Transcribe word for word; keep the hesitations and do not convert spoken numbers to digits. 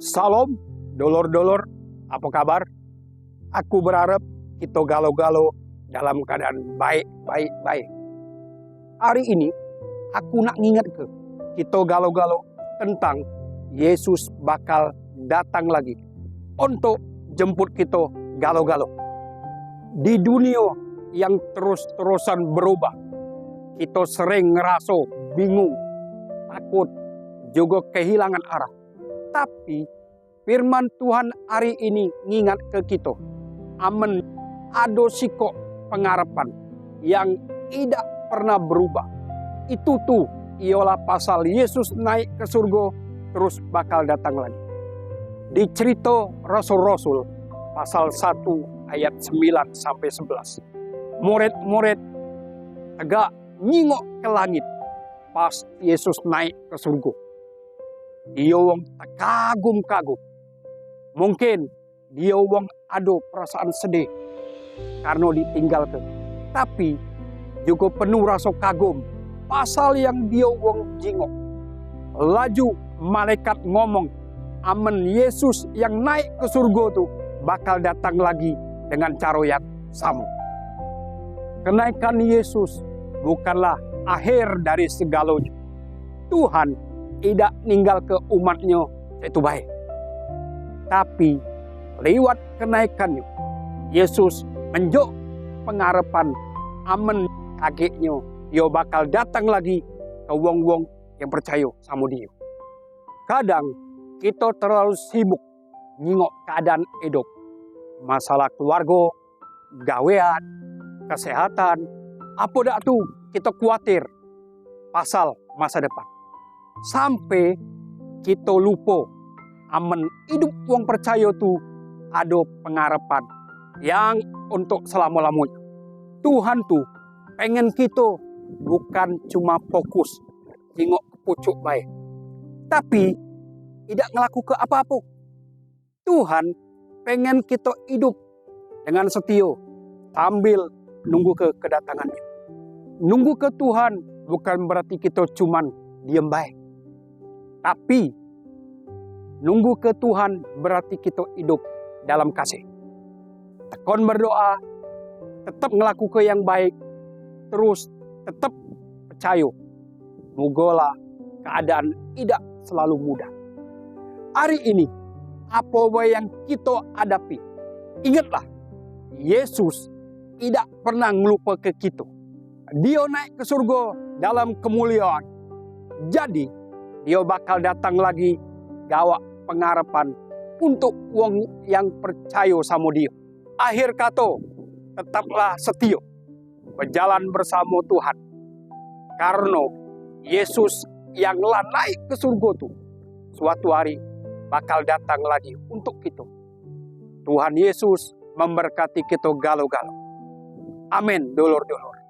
Salam, dulur-dulur, apo kabar? Aku berharap kito galo-galo dalam keadaan baik, baik, baik. Hari ini, aku nak ngingetke kito galo-galo tentang Yesus bakal datang lagi untuk jemput kito galo-galo. Di dunia yang terus-terusan berubah, kito sering ngeraso bingung, takut, jugo kehilangan arah. Tapi, firman Tuhan hari ini ngingatke kito, amen ado sikok pengarepan yang idak pernah berubah. Itu tu ialah pasal Yesus naik ke surga, terus bakal datang lagi. Di Cerita Rasul-Rasul, pasal satu ayat sembilan sampai sebelas. Murid-murid tegak nyingok ke langit pas Yesus naik ke surga. Dio wong tekagum-kagum. Mungkin dio wong ado perasaan sedih karno ditinggalke. Tapi, jugo penuh raso kagum pasal yang dio wong jingok. Laju malaikat ngomong, amen Yesus yang naik ke surga tu bakal datang lagi dengan caro yang samo. Kenaikan Yesus bukanlah akhir dari segalonyo. Tuhan idak ninggalke umatnyo cak itu bae. Tapi, liwat kenaikannyo, Yesus menjuk pengarepan amen kageknyo dio bakal datang lagi ke wong-wong yang percayo samo dio. Kadang kito terlalu sibuk nyingok keadaan idup, masalah keluargo, gawean, kesehatan, apo dak tu kito kuatir pasal masa depan. Sampe kito lupo amen idup wong percayo tu ado pengarepan yang untuk selamo-lamonyo. Tuhan tu pengen kito bukan cuma fokus nyingok ke pucuk bae, tapi idak ngelakuke apo-apo. Tuhan pengen kito idup dengan setio sambil nungguke kedatangan-Nyo. Nungguke Tuhan bukan berarti kito cuman diem bae. Tapi, nungguke Tuhan berarti kito idup dalam kasih. Tekon berdoa, tetep ngelakuke yang baik, terus tetep percayo. Mogalah keadaan idak selalu mudah. Hari ini, apo bae yang kito hadapi, ingetlah, Yesus idak pernah ngelupake kito. Dio naik ke surga dalam kemuliaan. Jadi, Dio bakal datang lagi gawa pengarepan untuk wong yang percayo samo Dio. Akhir kato, tetaplah setio bejalan bersamo Tuhan. Karno Yesus yang la naik ke surga tu, suatu hari bakal datang lagi untuk kito. Tuhan Yesus memberkati kito galo-galo. Amin, dulur-dulur.